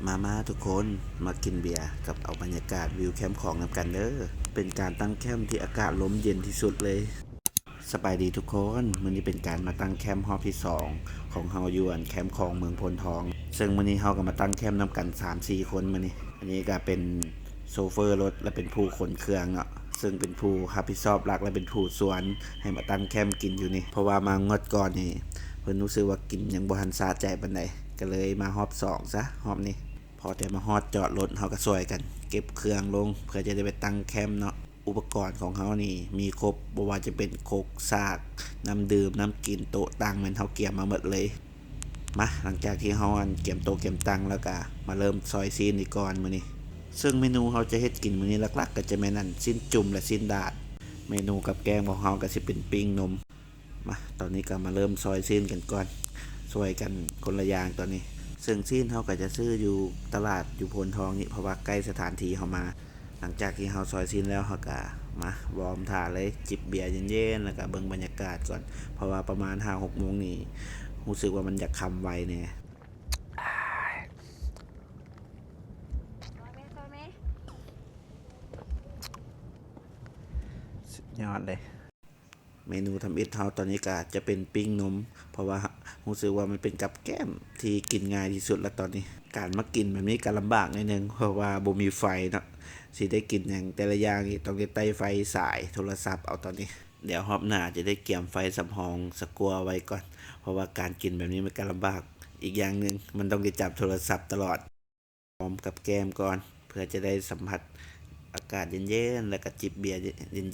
ມາໆ ທຸກຄົນ ມາກິນເບຍກັບເອົາບັນຍາກາດວິວແຄມຂອງນຳກັນເດີ້. ເປັນການຕັ້ງແຄມທີ່ອາກາດລົມເຢັນທີ່ສຸດເລີຍ. ສະບາຍດີທຸກຄົນ, ມື້ນີ້ເປັນການມາຕັ້ງແຄມຮອບທີສອງຂອງເຮົາຢູ່ອັນແຄມຂອງເມືອງໂພນທອງ. ເຊິ່ງມື້ນີ້ເຮົາກໍມາຕັ້ງແຄມນຳກັນສາມສີ່ຄົນມື້ນີ້. ອັນນີ້ກໍເປັນໂຊເຟີລົດ ແລະ ເປັນຜູ້ຂົນເຄື່ອງເນາະ, ເຊິ່ງເປັນຜູ້ຮັບຜິດຊອບຫຼັກ ແລະ ເປັນຜູ້ຊວນໃຫ້ມາຕັ້ງແຄມກິນຢູ່ນີ້. ເພາະວ່າມາງວດກ່ອນນີ້ ເພິ່ນຮູ້ສຶກວ່າກິນຍັງບໍ່ທັນສະໃຈປານໃດ, ກໍເລີຍມາຮອບສອງຊະ ຮອບນີ້. ພໍແຕ່ມາຮອດຈອດລົດ ເຮົາກໍຊ່ວຍກັນເກັບເຄື່ອງລົງ ເພື່ອຈະໄດ້ໄປຕັ້ງແຄມເນາະ. ອຸປະກອນຂອງເຮົານີ້ມີຄົບ, ບໍ່ວ່າຈະເປັນຄົກ, ສາກ, ນ້ຳດື່ມ, ນ້ຳກິນ, ໂຕະຕັ່ງ ແມ່ນເຮົາກຽມມາໝົດເລີຍ. ມາ, ຫຼັງຈາກທີ່ເຮົາ ອັນ ກຽມໂຕະກຽມຕັ່ງແລ້ວ ກະມາເລີ່ມຊອຍຊີ້ນອີກກ່ອນມື້ນີ້. ເຊິ່ງເມນູເຮົາຈະເຮັດກິນມື້ນີ້ຫຼັກໆ ກໍຈະແມ່ນ ອັນ ຊີ້ນຈຸ່ມ ແລະ ຊີ້ນດາດ. ເມນູກັບແກ້ມຂອງເຮົາກໍຊິເປັນປີ້ງນົມ. ມາ, ຕອນນີ້ກໍມາເລີ່ມຊອຍຊີ້ນກັນກ່ອນ, ຊ່ວຍກັນຄົນລະຢ່າງຕອນນີ້. ເຊິ່ງຊີ້ນເຮົາກໍຈະຊື້ຢູ່ຕະຫຼາດຢູ່ໂພນທອງນີ້ ເພາະວ່າໃກ້ສະຖານທີ່ເຮົາມາ. ຫຼັງຈາກທີ່ເຮົາຊອຍຊີ້ນແລ້ວ ເຮົາກໍມາວອມຖ້າເລີຍ, ຈິບເບຍເຢັນໆ ແລ້ວກໍເບິ່ງບັນຍາກາດກ່ອນ, ເພາະວ່າປະມານຫ້າຫົກໂມງນີ້ ຮູ້ສຶກວ່າມັນຢາກຄ່ຳໄວແດ່. ສຸດຍອດເລີຍ. ເມນູທຳອິດເຮົາຕອນນີ້ກໍຈະເປັນປີ້ງນົມ, ເພາະວ່າຮູ້ສຶກວ່າມັນເປັນກັບແກ້ມທີ່ກິນງ່າຍທີ່ສຸດລະຕອນນີ້. ການມາກິນແບບນີ້ກໍລຳບາກໜ້ອຍໜຶ່ງ ເພາະວ່າບໍ່ມີໄຟເນາະ, ຊິໄດ້ກິນຫຍັງແຕ່ລະຢ່າງນີ້ ຕ້ອງໄດ້ໄຕ້ໄຟສາຍໂທລະສັບເອົາຕອນນີ້. ດຽວຮອບໜ້າຈະໄດ້ກຽມໄຟສຳຮອງສະກົວໄວ້ກ່ອນ, ເພາະວ່າການກິນແບບນີ້ມັນກໍລຳບາກ. ອີກຢ່າງໜຶ່ງ ມັນຕ້ອງໄດ້ຈັບໂທລະສັບຕະຫຼອດ. ຫອມກັບແກ້ມກ່ອນ ເພື່ອຈະໄດ້ສຳຜັດອາກາດເຢັນໆ ແລ້ວກໍຈິບເບຍເ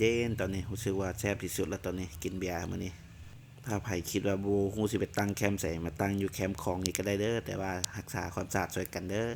ຢັນໆ. ຕອນນີ້ຮູ້ສຶກວ່າແຊບທີ່ສຸດແລ້ວ ຕອນນີ້ກິນເບຍມື້ນີ້. ຖ້າໃຜຄິດວ່າບໍ່ຮູ້ຊິໄປຕັ້ງແຄມໃສ ມາຕັ້ງຢູ່ແຄມຂອງນີ້ກໍໄດ້ເດີ້, ແຕ່ວ່າຮັກສາຄວາມສະອາດຊ່ວຍກັນເດີ້.